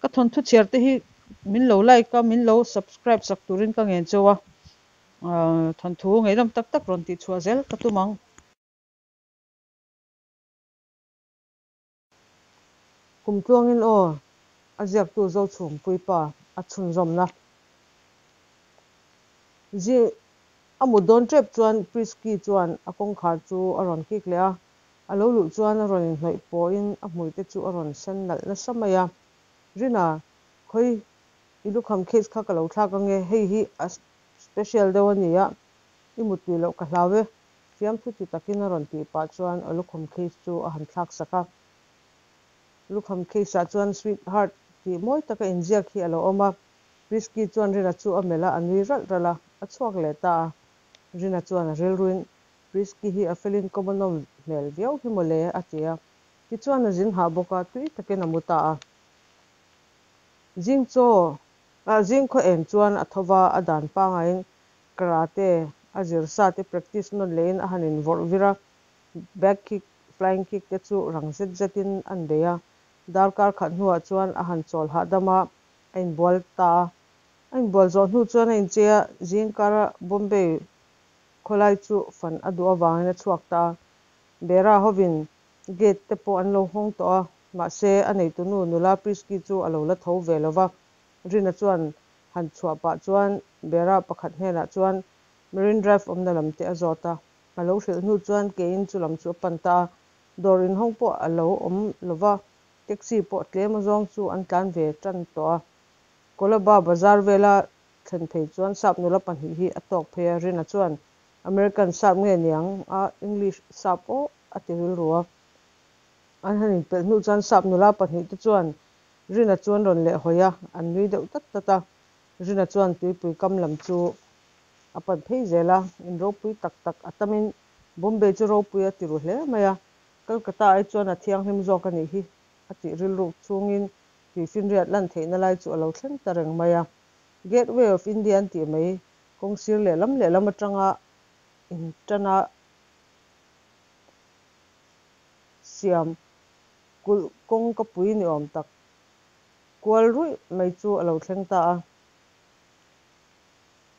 Ka thawnthu chhiar te hi min lo like a, min lo subscribe sak turin ka ngen cheu a, thawnthu ngaihnawm tak tak rawn tih chhuah zel ka tum ang. Kum tluangin aw, a ziaktu Zochhungpui pa a chhunzawmna. Zi a mut dawn tep chuan Prisky chuan a kawngkhar chu a rawn kik leh a, a lo luh chuan a rawn inhnawih pawhin a hmuite chu a rawn sen nalh nasa mai a. Rina, khawi i lukham case kha ka lo thlak ange, hei hi a special deuh a nia, i muttui loh ka hlau e, fiamthu ti takin a rawn tih pah chuan a lukham case chu a han thlak sak a. Lukham case ah chuan Sweet Heart tih mawi taka inziak hi a lo awm a, Prisky chuan Rina chu a melh a, a nui ralh ralh a, a chhuak leh ta a. Rina chuan a rilruin, Prisky hi a felin kawm a nawm hmel viau hi mawle, a ti a. Tichuan a zin hah bawk a, tui takin a mu ta a. Zing chaw ah zing khaw eng chuan a tho va, a dan pangaiin karate a zir sa te practice nawn lehin a han invawrh vir a, back kick, flying kick te chu rang zet zetin an bei a. Darkar khat hnuah chuan a han chawl hahdam a, a inbual ta a. A inbual zawh hnu chuan a inchei a, zingkara Bombay khawlai chu fan a duh avangin a chhuak ta a. Bera hovin Gate te pawh an lo hawng tawh a, mahse a neitunu nula Prisky chu a lo la tho ve lo va. Rina chuan han chhuah pah chuan Bera pakhat hnenah chuan Marine Drive awmna lam te a zawt a. A lo hrilh hnu chuan kein chu lam chu a pan ta a, dawr inhawng pawh a lo awm lo va, taxi pawh tlem azawng chu an tlan ve tan tawh a. Colaba bazar vela thlen phei chuan sap nula pahnih hi a tawk phei a, Rina chuan American sap nge niang a English sap aw a ti rilru a. An han inpelh hnu chuan sap nula pahnihte chuan Rina chu an rawn leh hawi a, an nui deuh tat tat a. Rina chuan tuipui kam lam chu a pan phei zel a, in ropui tak tak a tamin Bombay chu ropui a ti ru hle mai a, Calcutta ai chuan a thianghlim zawk a nih hi a tih rilruk chungin tuifinriat lan theihna lai chu a lo thleng ta reng mai a. Gateway of India an tih mai kawngsir lehlam lehlam atanga intana siam kulh kawngka pui ni awm tak kual ruih mai chu a lo thleng ta a.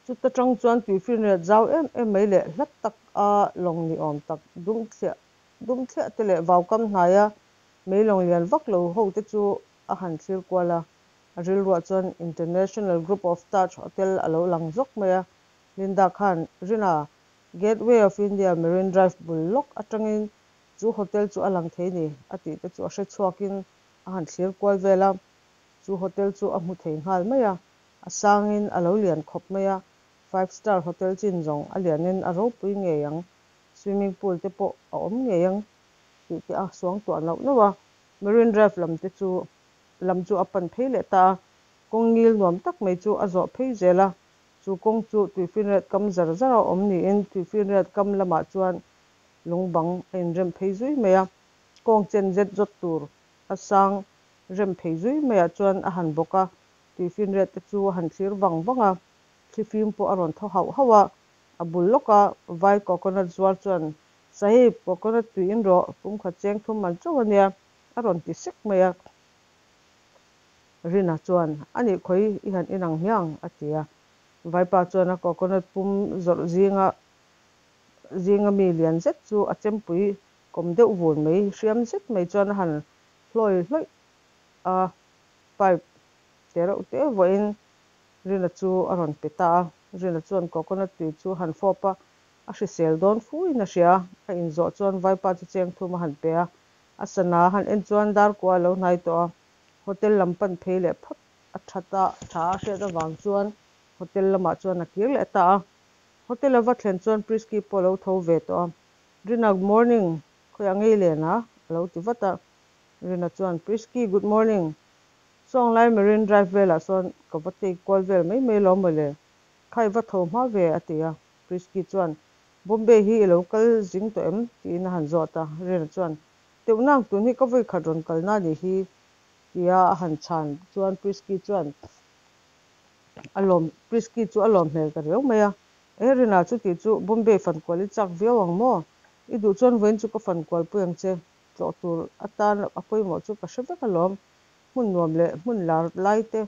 Chuta tang chuan tuifinriat zau em em mai leh hla tak a lawng ni awm tak dum thliah dum thliah te leh vaukam hnaia mei lawng lian vak lo ho te chu a han thlir kual a. A rilruah chuan International Group of Taj Hotel a lo lang zawk mai a. Linda khan Rina Gateway of India Marine Drive bul lawk atangin chu hotel chu a lang thei ni a tih te chu a hre chhuakin a han thlir kual vel a, chu hotel chu a hmu thei nghal mai a, a sangin a lo lian khawp mai a, five star hotel chin zawng a lianin a ropui ngei ang, swimming pool te pawh a awm ngei ang tih te a suangtuah nauh nauh a, Marine Drive lam te chu lam chu a pan phei leh ta a, kawng ngil nuam tak mai chu a zawh phei zel a, Chu kawng chu tuifinriat kam zar zar a awm niin tuifinriat kam lamah chuan lung bang a inrem phei zui mai a, kawng chen zet zawt tur a sang rem phei zui maiah chuan a han bawk a, tuifinriat te chu a han thlir vang vang a, thlifim pawh a rawn thaw hauh hauh a, a bul lawka vai coconut zuar chuan Sahib, coconut tui in rawh, pumkhat cheng thum man chauh a nia, a rawn ti sek mai a. Rina chuan, A nih khawi i han inang hmiang, a ti a. Vaipa chuan a coconut pum zawrh zinga zinga mi lian zet chu a chempui kawm deuh vun mai, hriam zet mai chuan a han hlawi hlawih a, pipe te reuh te vuahin Rina chu a rawn pe ta a. Rina chuan coconut tui chu a han fawp a, a hrisel dawn fuin a hria. A inzawh chuan Vaipa chu cheng thum a han pe a, a sana a han en chuan dar kua a lo hnai tawh a. Hotel lam pan phei leh phawt a tha ta tha a hriat avang chuan hotel lamah chuan a kir leh ta a. Hotel a va thlen chuan Prisky pawh a lo tho ve tawh a. Rina, good morning, khawiah ngei len a? a lo ti vat a. Rina chuan, Prisky, good morning, Sawnglai Marine Drive velah sawn ka va take kual vel mai mai lo mawle, kha i va tho hma ve, a ti a. Prisky chuan, Bombay hi i lo kal zing tawh em? tiin a han zawt a. Rina chuan, Teuhnang tun hi ka vawi khat rawn kalna ni hi, tia a han chhan chuan Prisky chuan a lawm Prisky chu a lawm hmel ta riau mai a. E Rina chu tih chu Bombay fankual i chak viau ang maw? I duh chuan vawiin chu ka fankual pui ang che, tlawh tur atan a pawimawh chu ka hre vek alawm. Hmun nuam leh hmun lar lai te,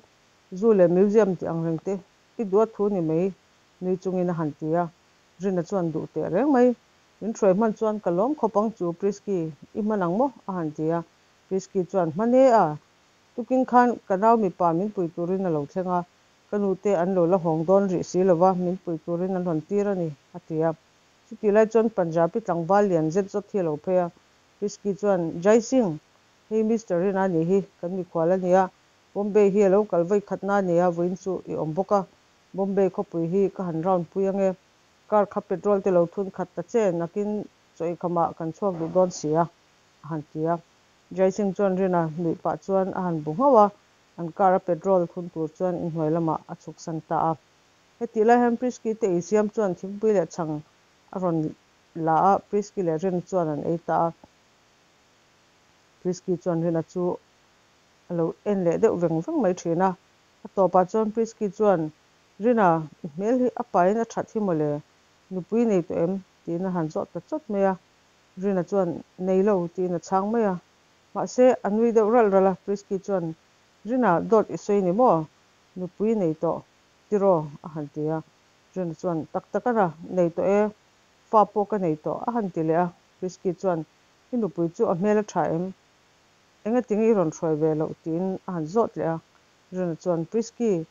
zoo leh museum tih ang reng te i duh a thu ni mai, nui chungin a han ti a. Rina chuan duh teh reng mai. Min hruai hman chuan ka lawm khawp ang chu Prisky, i hman ang maw? a han ti a. Prisky chuan, Hman e a, tukin khan ka nau mipa min pui turin a lo thleng a, ka nute an lo la hawng dawn rih si lova, min pui turin an rawn tir a ni, a ti a. Chutih lai chuan Punjabi tlangval lian zet zawt hi a lo phei a. Prisky chuan, Jai Singh, hei Mister Rina a nih hi, kan mikhual a nia, Bombay hi a lo kal vawi khatna a nia, vawiin chu i awm bawk a, Bombay khawpui hi ka han round pui ange, car kha petrol te lo thun khat ta che, nakin chaw eikham ah kan chhuak duh dawn si a, a han ti a. Jai Singh chuan Rina nuih pah chuan a han bu nghauh a, an car a petrol thun tur chuan inhnuai lamah a chhuksan ta a. Hetih lai hian Prisky te eisiam chuan thingpui leh chhang a rawn la a, Prisky leh Rina chuan an ei ta a. Prisky chuan Rina chu a lo en leh deuh veng veng mai thin a. A tawpah chuan Prisky chuan, Rina, i hmel hi a pain a that hi mawle, nupui i nei tawh em? tiin a han zawh ta chawt mai a. Rina chuan, Nei lo, tiin a chhang mai a. Mahse, a nui deuh ralh ralh a, Prisky chuan, Rina, dawt i sawi ni maw? Nupui i nei tawh tiraw? a han ti a. Rina chuan, Tak tak a ra, nei tawh e, fa pawh ka nei tawh, a han ti leh a. Prisky chuan, I nupui chu a hmel a tha em? Engatinge i rawn hruai ve loh? tiin a han zawt leh a. Rina chuan, Prisky,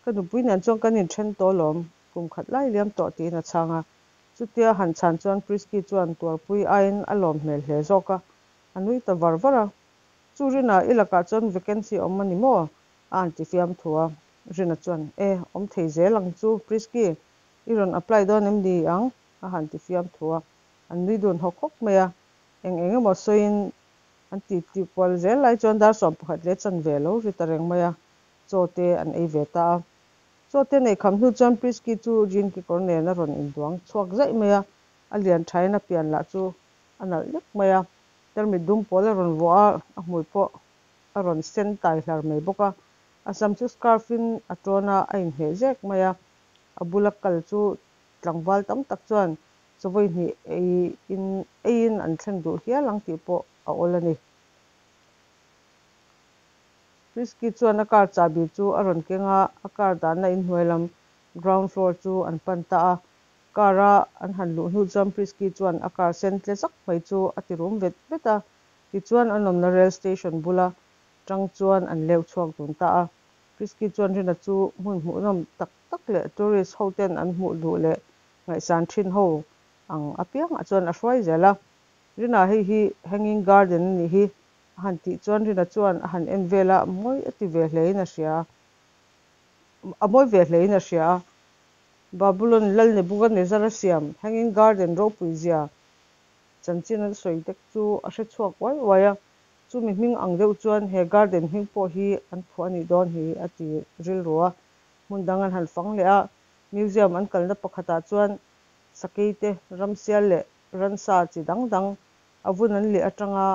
ka nupui nen chuan kan inthen tawh alawm, kum khat lai liam tawh, tiin a chhang a. Chutia han chhan chuan Prisky chuan tuarpui aiin a lawm hmel hle zawk a, a nui ta var var a. Chu Rina, i lakah chuan vacancy a awm a ni maw? a han ti fiam thu a. Rina chuan, E, awm thei zel ang chu Prisky, i rawn apply dawn em ni ang? a han ti fiam thu a. An nui dun hawk hawk mai a, eng eng emaw sawiin an ti ti kual zel lai chuan dar 11 leh chanve a lo ri ta reng mai a, chaw te an ei ve ta a. Chaw te nei kham hnu chuan Prisky chu jean kekawr nen a rawn induang chhuak zaih mai a, a lian thain a pian lah chu a nalh lek mai a, tarmit dum pawl a rawn vuah a, a hmui pawh a rawn sen tai hlar mai bawk a, a sam chu scarf in a tawn a, a inhmeh zek mai a, a bula kal chu tlangval tam tak chuan chawvawi hnih ei in eiin an thleng duh hial ang tih pawh a awl a ni. Prisky chuan a car chahbi chu a rawn keng a, a car dahna inhnuai lam ground floor chu an pan ta a. Car a an han luh hnu chuan Prisky chuan a car sen tle zak mai chu a ti rum vet vet a, tichuan an awmna rail station bula tang chuan an leu chhuak dun ta a. Prisky chuan Rina chu hmun hmuhnawm tak tak leh tourist ho ten an hmuh duh leh ngaihsan thin ho ang apiangah chuan a hruai zel a. Rina hei hi hanging garden a nih hi a han tih chuan Rina chuan a han en vel a, mawi a ti ve hlein a hria a, a mawi ve hlein a hria a. Babulon lal Nebuchadnezzar a siam hanging garden ropui zia chanchin an sawi tek chu a hre chhuak uai uai a, chumi hming ang deuh chuan he garden hming pawh hi an phuah a nih dawn hi a ti rilru a. Hmun dang an han fang leh a, museum an kalna pakhatah chuan sakei te, ramsial leh ransa chi dang dang a vun an leh atanga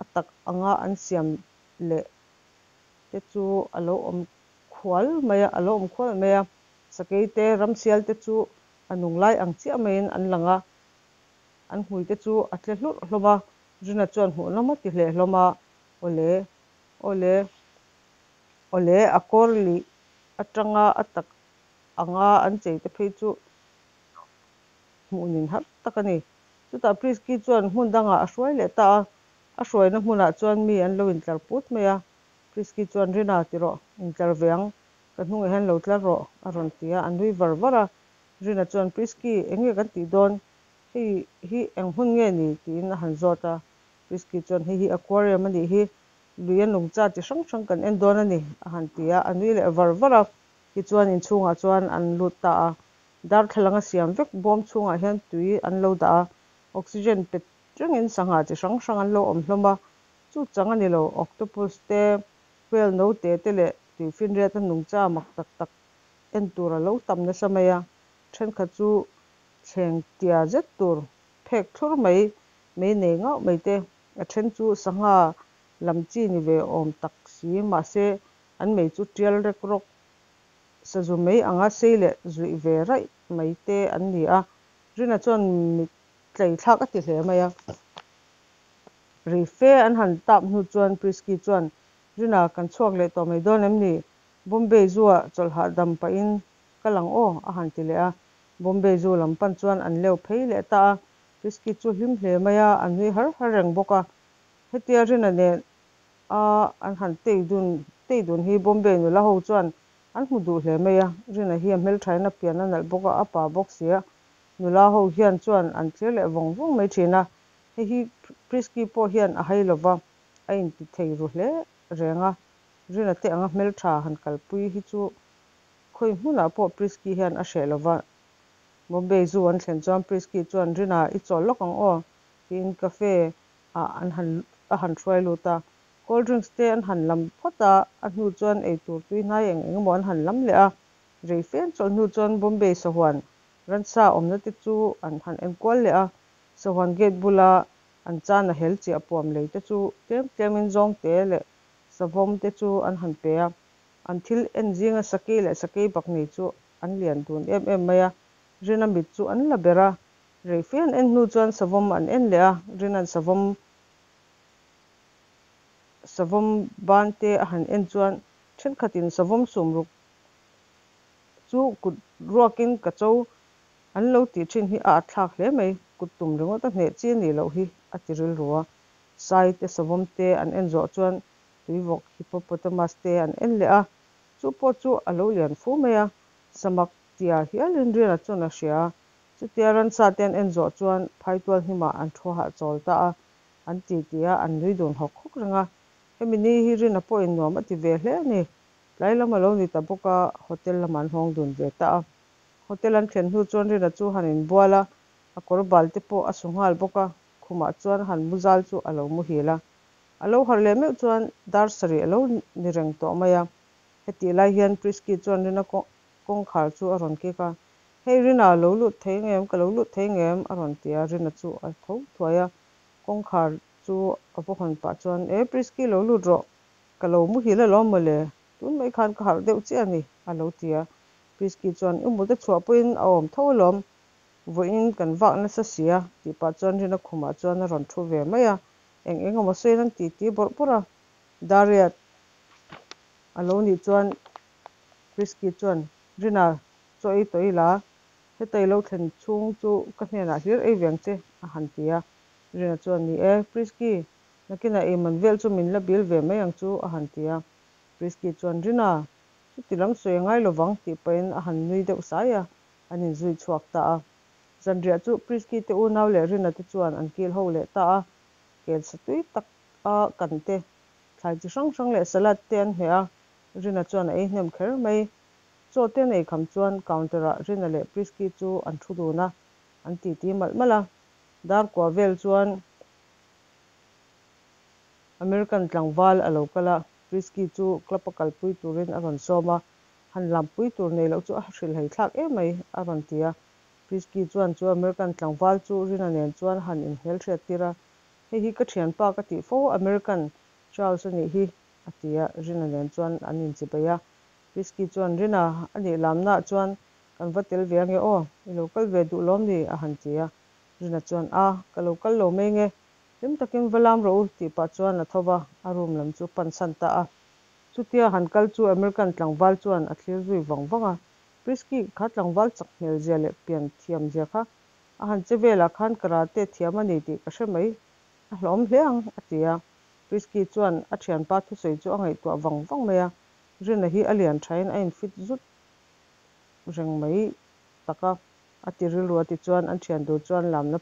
a tak anga an siam leh te chu a lo awm khual mai a, a lo awm khual mai a. Sakei te, ramsial te chu a nung lai ang chiah maiin an lang a, an hmui te chu a tle hlurh hlawm a, Rina chuan hmuhnawm a ti hle hlawm a, Awle, awle, awle, a kawr lih atanga a tak anga an chei te phei chu hmuhnin har tak a ni. Chutah Prisky chuan hmun dangah a hruai leh ta a, a hruaina hmunah chuan mi an lo intlar put mai a. Prisky chuan, Rina, ti rawh, intlar ve ang, ka hnungah hian lo tlar rawh, a rawn ti a, a nui var var a. Rina chuan, Prisky, eng nge kan tih dawn? Hei hi eng hmun nge ni? tiin a han zawt a. Prisky chuan, Hei hi aquarium a nih hi, lui a nungcha chi hrang hrang kan en dawn a ni, a han ti a, a nui leh var var a. Tichuan inchhungah chuan an lut ta a, darthlalang a siam vek bawm chhungah hian tui an lo dah a, oxygen pe rengin sangha chi hrang hrang an lo awm hlawm a, chu chang a ni lo, octopus te, whale note te leh tuifinriat a nungcha mak tak tak en tur a lo tam nasa mai a, thenkhat chu thleng tia zet tur phek thlur mai mei nei ngauh mai te, a then chu sangha lam chi ni ve awm tak si mahse an mei chu tial rek rawk sazu mei anga sei leh zuih ve raih mai te an ni a, Rina chuan mit tlei thlak a ti hle mai a. Rei fe an han tap hnu chuan Prisky chuan Rina, kan chhuak leh tawh mai dawn em ni? Bombay Zoo-ah chawlh hahdam pahin kal ang aw, a han ti leh a. Bombay Zoo lam pan chuan an leu phei leh ta a. Frisky chu hlim hle mai a, a nui har har reng bawk a. Hetia Rina nen a an han tei dun tei dun hi Bombay nula ho chuan an hmu duh hle mai a. Rina hi a hmelthain a pian a nalh bawk a, a pa bawk si a. Nula ho hian chuan an thlir leh vawng vawng mai thin a. Hei hi Frisky pawh hian a hai lova, a inti thei ru hle reng a. Rina te anga hmeltha han kalpui hi chu khawi hmunah pawh Frisky hian a hreh lova. Bombay Zoo an thlen chuan Frisky chuan Rina i chawl lawk ang aw tiin cafe ah an han a han hruai lut a. Cold drinks te an han lam phawt a, a hnu chuan eitur tui hnai eng eng emaw an han lam leh a. Rei fen chawlh hnu chuan Bombay sahuan ransa awmna te chu an han enkual leh a. Sahuan gate bula an chana hel chiah puam lei te chu tlem tlemin zawngte leh savawm te chu an han pe a. An thil en zinga sakei leh sakei bak nei chu an lian dun em em mai a, Rina mit chu an la ber a. Rei fe an en hnu chuan savawm an en leh a, Rina'n savawm savawm ban te a han en chuan thenkhatin savawm sumruk chu kut ruakin ka cho an lo tih thin hi a at thlak hle mai, kut tum ringawt a hneh chi a nih loh hi a ti rilru a. Sai te savawm te an en zawh chuan tuivawk hippopotamus te an en leh a, chu pawh chu a lo lian fu mai a, samak tia hialin Rina chuan a hria a, chutia ransa te an en zawh chuan phaitual hnimah an thu hahchawl ta a, an ti ti a, an nui dun hawk hawk reng a. Hemi ni hi Rina pawhin nuam a ti ve hle a ni. Tlai lam a lo ni ta bawk a, hotel lamah an hawng dun ve ta a. Hotel an thlen hnu chuan Rina chu han inbual a, a kawr bal te pawh a su nghal bawk a, khumah chuan han mu zal chu a lo muhil a. A lo harh leh meuh chuan dar sarih a lo ni reng tawh mai a. Hetih lai hian Prisky chuan Rina kawngkhar chu a rawn kik a, Hei Rina, lo lut thei ngem? Ka lo lut thei ngem? a rawn ti a, Rina chu a tho thuai a, kawngkhar chu a va hawn pah chuan, E Prisky, lo lut rawh, ka lo muhil alawm mawle, tun mai khan ka harh deuh chiah a ni, a lo ti a. Prisky chuan, I mut a chhuah pawhin a awm tho alawm, vawiin kan vak nasa si a, tih pah chuan Rina khumah chuan a rawn thu ve mai a, eng eng emaw sawiin an titi bawrh bawrh a. Dariat a lo nih chuan Prisky chuan, Rina, chaw ei tawh ila, heta i lo thlen chhung chu ka hnenah hlir ei ve ang che, a han ti a. Rina chuan, Ni e, Prisky, nakinah ei man vel chu min la bil ve mai ang chu, a han ti a. Prisky chuan, Rina, chuti lam sawi a ngai lovang, tih pahin a han nui deuh sai a, an inzui chhuak ta a. Zanriah chu Prisky te unau leh Rina te chuan an kil ho leh ta a, kel sa tui tak a kan te, thlai chi hrang hrang leh salad te an hmeh a, Rina chuan a ei hnem kher mai. Chaw te an ei kham chuan counter ah Rina leh Prisky chu an thu dun a, an titi malh malh a. Dar kua vel chuan American tlangval a lo kal a, Prisky chu club a kalpui turin a rawn sawm a, han lampui tur nei loh chu a hrilhhei thlak em mai, a rawn ti a. Prisky chuan chu American tlangval chu Rina nen chuan han inhmelhriat tir a, Hei hi ka thianpa ka tih fo, American Charles a nih hi, a ti a, Rina nen chuan an inchibai a. Prisky chuan, Rina, a nih lamnaah chuan kan va tel ve ange aw, i lo kal ve duh lawm ni? a han ti a. Rina chuan, A, ka lo kal lo mai nge, hlim takin va lam rawh u, tih pah chuan a tho va, a room lam chu pan san ta a. Chutia han kal chu American tlangval chuan a thlir zui vang vang a, Prisky kha tlangval chak hmel zia leh pian thiam zia kha a han che velah khan karate thiam a ni tih ka hre mai, a hlawm hle ang, a ti a. Prisky chuan a thianpa thusawi chu a ngaihtuah vang vang mai a, Rina hi a lian thain a infit zut reng mai tak a, a ti rilru a tichuan an thian tur chuan lamna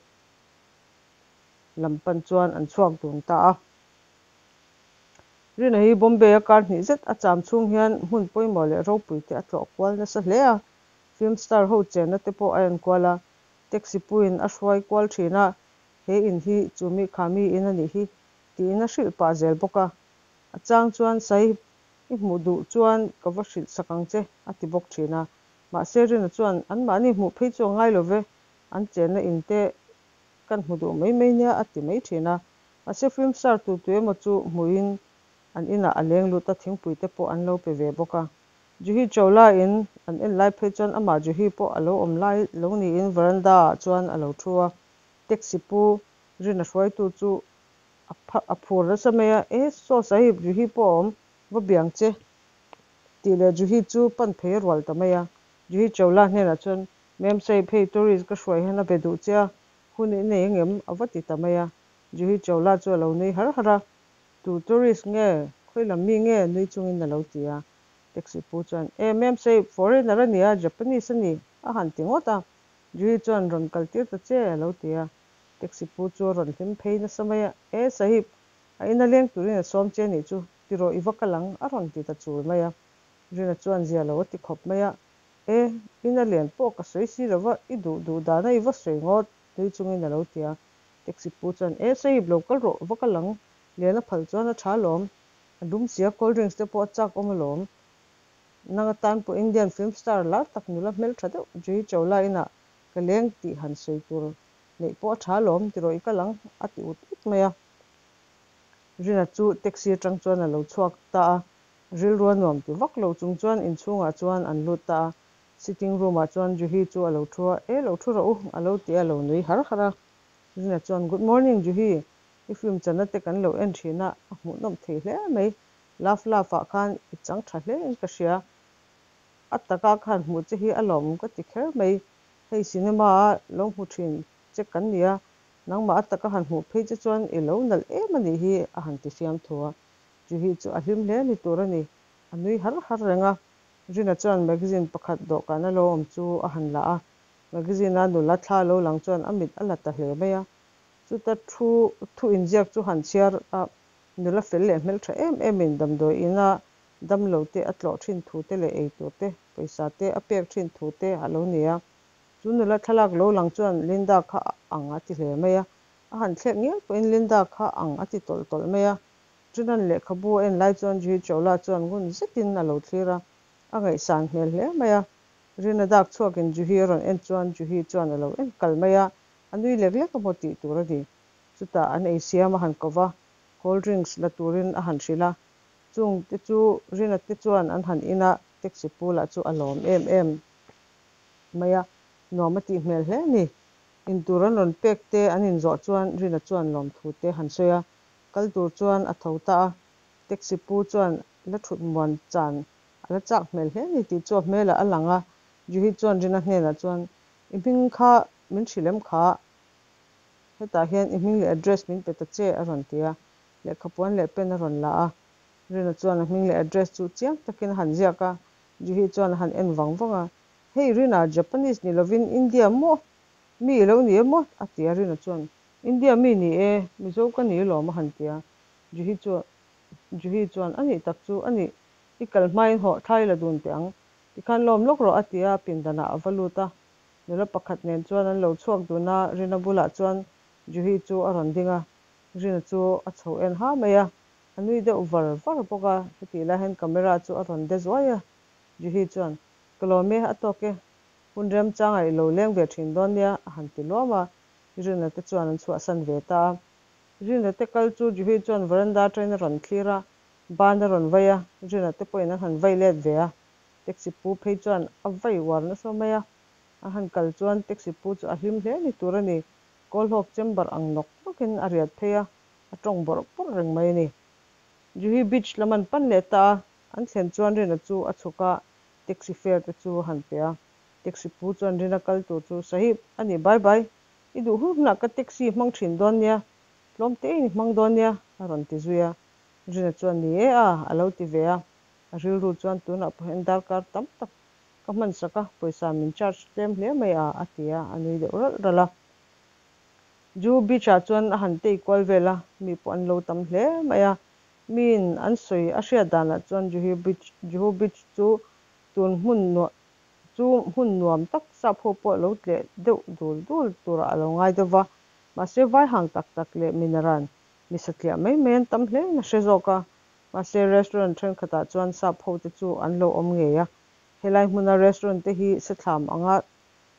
lam pan chuan an chhuak dun ta a. Rina hi Bombay-a kar hnih zet a cham chhung hian hmun pawimawh leh ropui te a tlawh kual nasa hle a, film star ho chenna te pawh a enkual a, taxi puiin a hruai kual thin a, he in hi chumi kha mi in a nih hi tiin a hrilh pah zel bawk a. A chang chuan Sahib i hmuh duh chuan ka va hrilh sak ang che a ti bawk thin a, mahse Rina chuan anmahni hmuh phei chu a ngai lo ve, an chenna in te kan hmu duh mai mai nia a ti mai thin a. Mahse film star tu tu emaw chu hmuhin an inah a leng lut a, thingpui te pawh an lo pe ve bawk a. Juhi Chawla in an en lai phei chuan amah Juhi pawh a lo awm lai lo niin veranda ah chuan a lo thu a. Taxi pu Rina hruaitu chu a a phur nasa mai a, E saw Sahib, Juhi pawh a awm. Va bia ang che. Tih leh Juhi chu pan phei a rual ta mai a. Juhi Chawla hnenah chuan, Mem Sahib, hei tourist ka hruai hian a be duh che a, hun i nei angem? a va ti ta mai a. Juhi Chawla chu a lo nui har har a, Tu tourist nge? Khawi lam mi nge? nui chungin a lo ti a. Taxi pu chuan, E, Mem Sahib, foreigner a nia, Japanese a ni, a han ti ngawt a. Juhi chuan, Rawn kal tir ta che, a lo ti a. Taxi pu chu a rawn hlim phei nasa mai a, E, Sahib, a ina leng turin a sawm che nih chu, tirawh i va kal ang, a rawn ti ta chul mai a. Rina chuan zia lo a ti khawp mai a, E, ina len pawh ka sawi si lo va, i duh duh dana i va sawi ngawt, nui chungin a lo ti a. Taxi pu chuan, E, Sahib, lo kal rawh, va kal ang, len a phal chuan a tha alawm, a lum sia, cold drinks te pawh a chak awm alawm. Nang atan pawh Indian film star lar tak nula hmeltha deuh Juhi Chawla inah ka leng tih han sawi tur neih pawh a tha alawm, tirawh i kal ang, a ti ut ut mai a. Rina chu taxi atang chuan a lo chhuak ta a, rilru a nuam ti vak lo chung chuan inchhungah chuan an lut ta a. Sitting room ah chuan Juhi chu a lo thu a, E lo thu rawh u, a lo ti a, a lo nui har har a. Rina chuan, Good morning Juhi, i film chana te kan lo en thin a, a hmuhnawm thei hle mai. Love Love ah khan i chang tha hle in ka hria. A taka khan hmuh che hi a lawmawm ka ti kher mai. Hei cinema a lo hmu thin che kan nia, nangmah a taka han hmuh phei che chuan i lo nalh em a nih hi a han ti fiam thu a. Juhi chu a hlim hle ni tur a ni. A nui har har reng a. Rina chuan magazine pakhat dawhkan a lo awm chu a han la a. Magazine a nula thla lo lang chuan a mit a la ta hle mai a. Chuta thu thu inziak chu han chhiar a, nula fel leh hmeltha em emin damdawi ina damlo te a tlawh thin thu te leh eitur te, pawisa te a pek thin thu te a lo ni a. Chu nula thlalak lo lang chuan Linda kha a ang a ti hle mai a, a han thlek ngial pawhin Linda kha ang a ti tawlh tawlh mai a. Chunan lehkhabu a en lai chuan Juhi Chawla chuan ngun zetin a lo thlir a, a ngaihsan hmel hle mai a. Rina dak chhuakin Juhi a rawn en chuan Juhi chuan a lo en kal mai a, a nui lek lek emaw tih tur a ni. Chutah an ei siam a han ko va, cold drinks la turin a han hrilh a. Chung te chu Rina te chuan an han in a, taxi pu lah chu a lawm em em mai a, nuam a tih hmel hle a ni. Intur an rawn pek te an inzawh chuan Rina chuan lawmthu te han sawi a, kal tur chuan a tho ta a. Taxi pu chuan la thut muan chan a la chak hmel hle a ni tih chu a hmelah a lang a. Juhi chuan Rina hnenah chuan, I hming kha min hrilh em kha? Hetah hian i hming leh address min pe ta che a rawn ti a, lehkhapuan leh pen a rawn la a. Rina chuan a hming leh address chu chiang takin a han ziak a, Juhi chuan a han en vang vang a, Hei Rina, Japanese ni lovin India maw? Mi i lo ni e maw? a ti a, Rina chuan, India mi ni e, Mizo ka ni lawm a han ti a, Juhi chuan Juhi chuan, A nih tak chu, a nih, i kal hmain hawh thla i la dun teh ang, tikhan lawm lawk rawh a ti a, pindanah a va lut a. Nula pakhat nen chuan an lo chhuak dun a, Rina bulah chuan Juhi chu a rawn ding a, Rina chu a chho en ha mai a, a nui deuh var var bawk a, hetih lai hian camera chu a rawn de zuai a, Juhi chuan, Ka lawm e, a tawk e, hun remchangah i lo leng ve thin dawn nia, a han ti luam a, Rina te chuan an chhuahsan ve ta a. Rina te kal chu Juhi chuan veranda atangin a rawn thlir a, ban a rawn vai a, Rina te pawhin an han vai let ve a, taxi pu phei chuan a vai uar nasa mai a, A han kal chuan taxi pu chu a hlim hle ni tur a ni. Kawlhawk chamber ang nawk nawkin a riat phei a, a tawng bawrh bawrh reng mai a ni. Juhi Beach lam an pan leh ta a, an thlen chuan Rina chu a chhuk a, taxi fare te chu a han pe a. Taxi pu chuan Rina kal tur chu, Sahib, a ni bye bye, i duh hun hunah ka taxi hmang thin dawn nia, tlawm tein i hmang dawn nia, a rawn ti zui a. Rina chuan, Ni e a, a lo ti ve a. A rilru chuan tunah pawh hian darkar tam tak Ka hman sak a, pawisa min charge tlem hle mai a, a ti a, a nui deuh ralh ralh a. Ju beach ah chuan a han tei kual vel a, mi pawh an lo tam hle mai a. Miin an sawi a hriat danah chuan Juhi beach, Juhu beach chu tun hmun nuah chu hmun nuam tak sap ho pawh lo tleh deuh dul dul turah a lo ngai deuh va, mahse vai hang tak tak leh minaran mi satliah mai mai an tam hle in a hre zawk a. Mahse restaurant thenkhatah chuan sap ho te chu an lo awm ngei a, helai hmuna restaurant te hi sethlam anga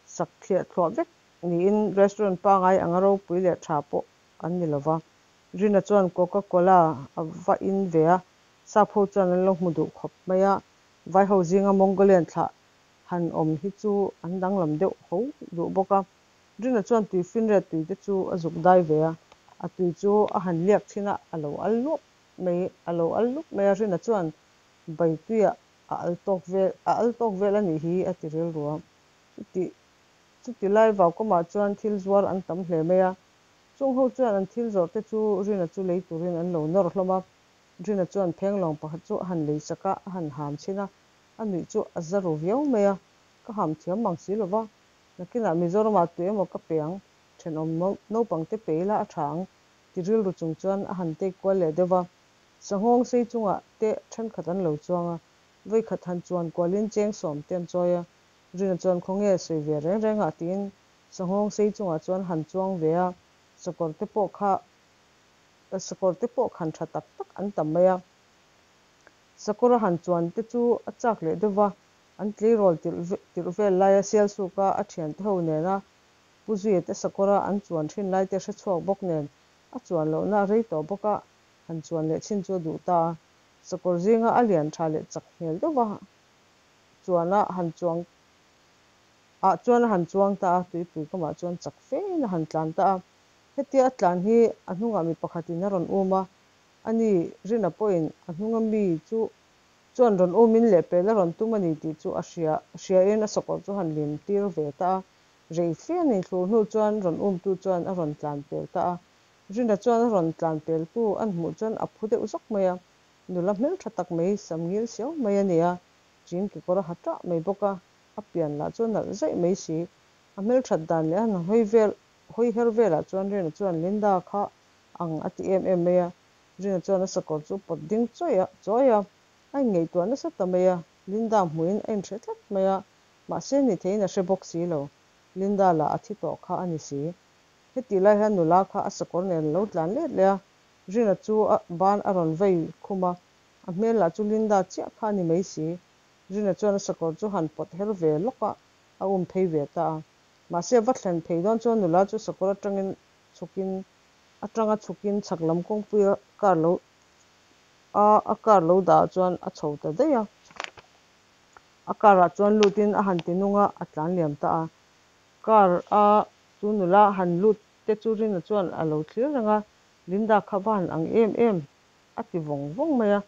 sak thliah thluah vek niin restaurant pangai anga ropui leh tha pawh an ni lova. Rina chuan Coca Cola a va in ve a, sap ho chuan an lo hmu duh khawp mai a, vai ho zinga Mongolian thlah han awm hi chu an danglam deuh ho duh bawk a. Rina chuan tui finriat tui te chu a zuk dai ve a, a tui chu a han liak thin a, a lo al luap mai, a lo al lup mai a, Rina chuan. Bai tuiah a al tawk vel a al tawk vel a nih hi a ti rilru a. Chuti chuti lai vaukamah chuan thil zuar an tam hle mai a. Chung ho chuan an thil zawrh te chu Rina chu lei turin an lo nawr hlawm a. Rina chuan phenglawng pakhat chu a han lei sak a, a han ham chhin a, a nuih chu a za ru viau mai a. Ka ham thiam mang si lo va, nakinah Mizoramah tu emaw ka pe ang, thenawm naupangte pe ila a tha ang ti rilru chung chuan a han take kual leh deuh va. Sanghawng sei chungah te thenkhat an lo chuang a, vawikhat han chuan kualin cheng sawm te an chawi a, Rina chuan khawnge sawi ve reng reng ah tiin sanghawng sei chungah chuan han chuang ve a, sakawr te pawh kha sakawr te pawh khan tha tak tak an tam mai a. Sakawr a han chuan te chu a chak leh deuh va, an tleirawl tirh vel laia Sialsuka a thiante ho nena Pu Zuia te sakawra an chuan thin lai te hre chhuak bawk nen a chuan lohna a rei tawh bawk a, han chuan leh chin chu a duh ta a. Sakawr zinga a lian tha leh chak hmel deuh va chuan a han chuang ah chuan a han chuang ta a, tuipui kamah chuan chak fein a han tlan ta a. Hetia a tlan hi a hnungah mi pakhatin a rawn um a, ani Rina pawhin a hnunga mi chu chuan rawn umin lehpel a rawn tum a ni tih chu a hria hriain a sakawr chu han lim tir ve ta a. Rei fe a ni thlur hnu chuan rawn umtu chuan a rawn tlan pel ta a. Rina chuan a rawn tlan peltu an hmuh chuan a phu deuh zawk mai a, nula hmeltha tak mai, sam ngil siau mai a ni a, jean kekawr a ha tah mai bawk a, a pian lah chu a nalh zaih mai si. A hmelthat dan leh a han hawi vel hawi her velah chuan Rina chuan Linda kha ang a ti em em mai a, Rina chuan a sakawr chu pawt ding chawih a chawi a, a inngaihtuah nasa ta mai a, Linda hmuhin a inhre tlat mai a, mahse ni theiin a hre bawk si lo, Linda lah a thi tawh kha a ni si. Hetih lai hian nula kha a sakawr nen a lo tlan let leh a, Rina chu a ban a rawn vei khum a, a hmel lah chu Linda chiah kha a ni mai si. Rina chuan a sakawr chu han pawt her ve lawk a, a um phei ve ta a. Mahse a va thlen phei dawn chuan nula chu sakawr atangin chhukin atanga chhukin chhak lam kawngpuia car lo a a car lo dah ah chuan a chho ta daih a. A car ah chuan lutin a han ti nung a, a tlan liam ta a. Car a chu nula han lut te chu Rina chuan a lo thlir reng a, Linda kha va han ang em em a ti vawng vawng mai a,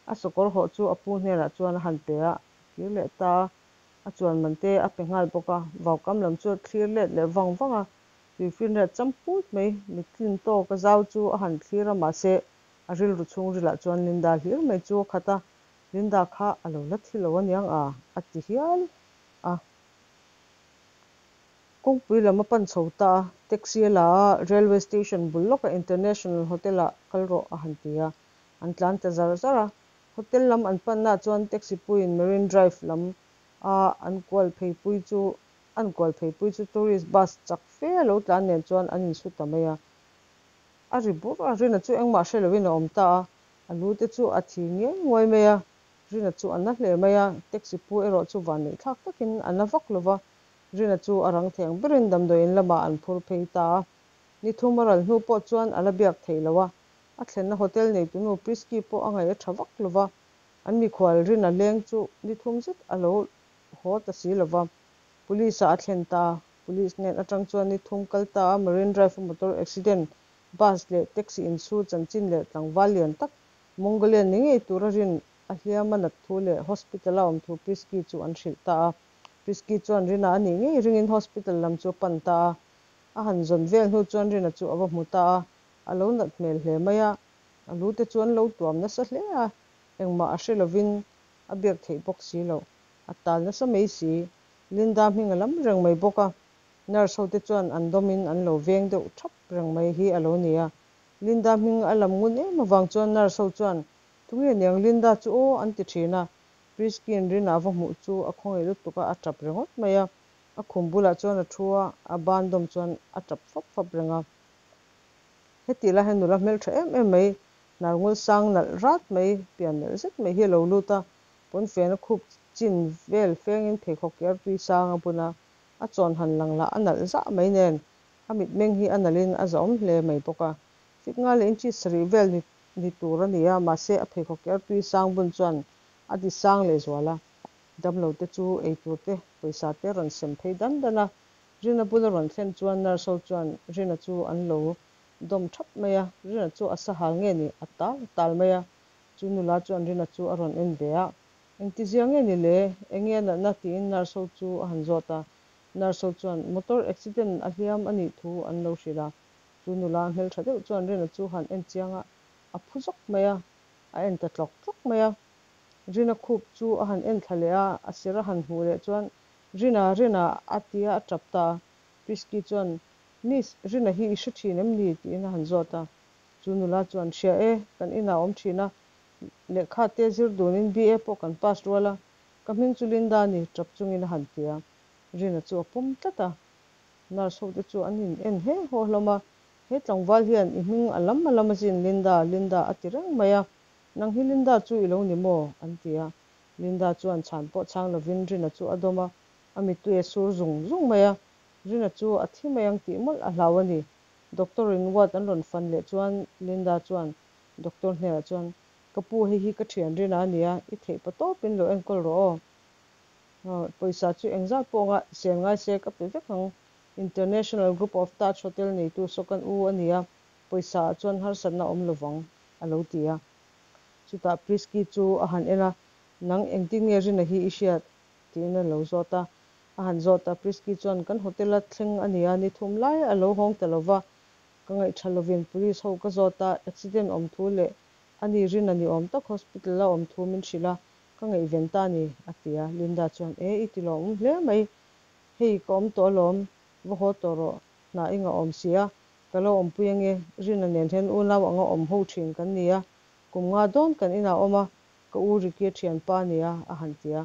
a sakawr hawh chu a pu hnenah chuan a han pe a, a kir leh ta a, a chuan man te a pe nghal bawk a, vaukam lam chu a thlir let leh vang vang a, tuifinriat cham put mai mittlin tawk a zau chu a han thlir a, mahse a rilru chhungrilah chuan Linda hlir mai chu a khat a, Linda kha a lo la thi lo aniang a, a ti hial a. Kawngpui lam a pan chho ta a, taxi a la a, railway station bul lawka International Hotel ah kal rawh a han ti a, an tlan ta zar zar a. Hotel lam an panna chuan taxi puiin Marine Drive lam a an kual phei pui chu an kual phei pui chu tourist bus chak fe a lo tlan nen chuan an insu ta mai a. A ri bur a, Rina chu engmah hre loin a awm ta a, a lu te chu a thi ngiai nguai mai a. Rina chu a na hle mai a, taxi pu erawh chu vanneih thlak takin a na vak lo va, Rina chu a rang thei ang berin damdawi in lamah an phur phei ta a. Ni thum a ral hnu pawh chuan a la biak theih lo a, a thlenna hotel neitunu Prisky pawh a ngaih a tha vak lo va, an mikhual Rina leng chu ni thum zet a lo haw ta si lo va, Police ah a thlen ta a, Police hnen atang chuan ni thum kal ta a Marine Drive a motor accident, bus leh taxi insu chanchin leh tlangval lian tak Mongolian ni ngei tura rin a hliam a nat thu leh hospital a awm thu Prisky chu an hrilh ta a. Prisky chuan Rina a nih ngei ringin hospital lam chu a pan ta a. A han zawn vel hnu chuan Rina chu a va hmu ta a, a lo nat hmel hle mai a. A lu te chu an lo tuam nasa hle a, engmah a hre lovin a biak theih bawk si loh. A tal nasa mai si. Linda hming a lam reng mai bawk a. Nurse ho te chuan an dawmin an lo veng deuh thap reng mai hi a lo ni a. Linda hming a lam ngun em avang chuan nurse ho chuan, Tunge niang Linda chu aw an ti thin a. Prisky-in Rina va hmuh chu a khawngaih lutuk a, a tap ringawt mai a. A khum bulah chuan a thu a, a ban dawm chuan a tap fap fap reng a. Hetih lai hian nula hmeltha em em mai, hnar ngul sang nalh rat mai, pian nalh zet mai hi a lo lut a. Pawnfen a khup chin vel fengin pheikhawk ke artui sang a bun a, a chawn han lang lah a nalh zah mai nen A mitmeng hi a nalhin a zahawm hle mai bawk a. Fit nga leh inchi sarih vel ni ni tur a ni a, mahse a pheikhawk ke artui sang bun chuan a ti sang leh zual a. Damlo te chu ei tur te, pawisa te rawn sem phei dan dan a. Rina bula rawn thlen chuan nurse ho chuan Rina chu an lo dawm thap mai a. Rina chu a sahal nge ni a tal a tal mai a. Chu nula chuan Rina chu a rawn en ve a, Engtizia nge ni le? Enge a natna? tiin nurse ho chu a han zawt a. Nurse ho chuan motor accident a hliam a nih thu an lo hrilh a. Chu nula hmeltha deuh chuan Rina chu han en chiang a, a phu zawk mai a, a en ta tlawk tlawk mai a. Rina khup chu a han en thla leh a, a sir a han hmuh leh chuan, Rina, Rina, a ti a, a tap ta a. Prisky chuan, Miss, Rina hi i hre thin em ni? tiin a han zawt a. Chu nula chuan, Hria e, kan inah a awm thin a, lehkha te zir dunin BA pawh kan pass rual a, ka hming chu Linda a ni, tap chungin a han ti a. Rina chu a pawm tlat a. Nurse ho te chu an in en he haw hlawm a, He tlangval hian i hming a lam a lam azin Linda, Linda a ti reng mai a, nang hi Linda chu i lo ni maw? an ti a. Linda chuan chhan pawh chhang lovin Rina chu a dawm a, a mittui a sur zung zung mai a. Rina chu a thi mai ang tih mawlh a hlau a ni. Doctor in ward an rawn fan leh chuan Linda chuan doctor hnenah chuan, Ka pu, hei hi ka thian Rina a nia, i theih pa tawpin lo enkawl rawh aw. Pawisa chu engzat pawh nga sel ngai se ka pe vek ang. International Group of Taj Hotel neitu Sokan U a nia, pawisa ah chuan harsatna a awm lovang, a lo ti a. Chutah Prisky chu a han en a, Nang engtin nge Rina hi i hriat? tiin a lo zawt a. A han zawt a, Prisky chuan, Kan hotel a thleng a nia, ni thum lai a lo hawng ta lova, ka ngaihṭha lovin police ho ka zawt a, accident awm thu leh ani Rina ni awm tak hospital a awm thu min hrilh a, ka ngaihven ta a ni, a ti a. Linda chuan, E, i ti lawmawm hle mai. Hei, ka awm tawh alawm, va haw tawh rawh, hna i ngah awm si a, ka lo awmpui ange. Rina nen hian unau anga awm ho thin kan ni a, kum nga dawn kan inah a awm a, ka u Ricky-a thianpa a ni a, a han ti a.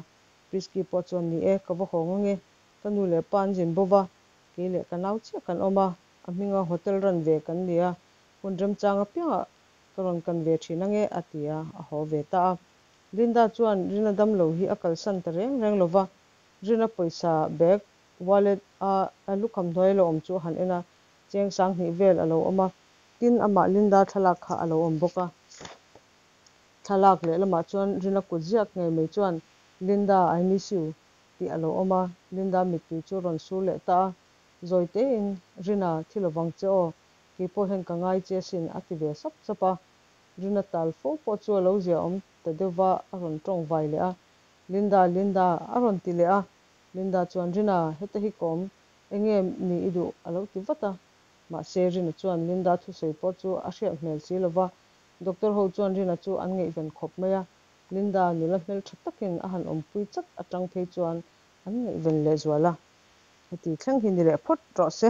Prisky pawh chuan, Ni e, ka va hawng ange, ka nu leh pa an zin bo va, kei leh ka nau chiah kan awm a, a hminga hotel run ve kan ni a, hun remchang apiangah ka rawn kan ve thin ange, a ti a, a haw ve ta a. Linda chuan Rina damlo hi a kalsan ta reng reng lo va, Rina pawisa bag, wallet, a a lukham hnuai a lo awm chu a han en a, cheng sanghnih vel a lo awm a. Tin, amah Linda thlalak kha a lo awm bawk a. Thlalak leh lamah chuan Rina kut ziak ngei mai chuan, Linda, I miss you, tih a lo awm a. Linda mittui chu a rawn sur leh ta a. Zawi tein, Rina, thi lovang che aw, Kei pawh hian ka ngai che asin, a ti ve sap sap a. Rina tal fo pawh chu a lo zia awm ta deuh va, a rawn tawng vai leh a. Linda, Linda, a rawn ti leh a. Linda chuan, Rina, heta hi ka awm, enge ni i duh? a lo ti vat a. Mahse, Rina chuan Linda thusawi pawh chu a hriat hmel si lo va. Doctor ho chuan Rina chu an ngaihven khawp mai a. Linda nula hmeltha takin a han awmpui chat atang phei chuan an ngaihven lehzual a. Heti thleng hi ni leh phawt rawh se.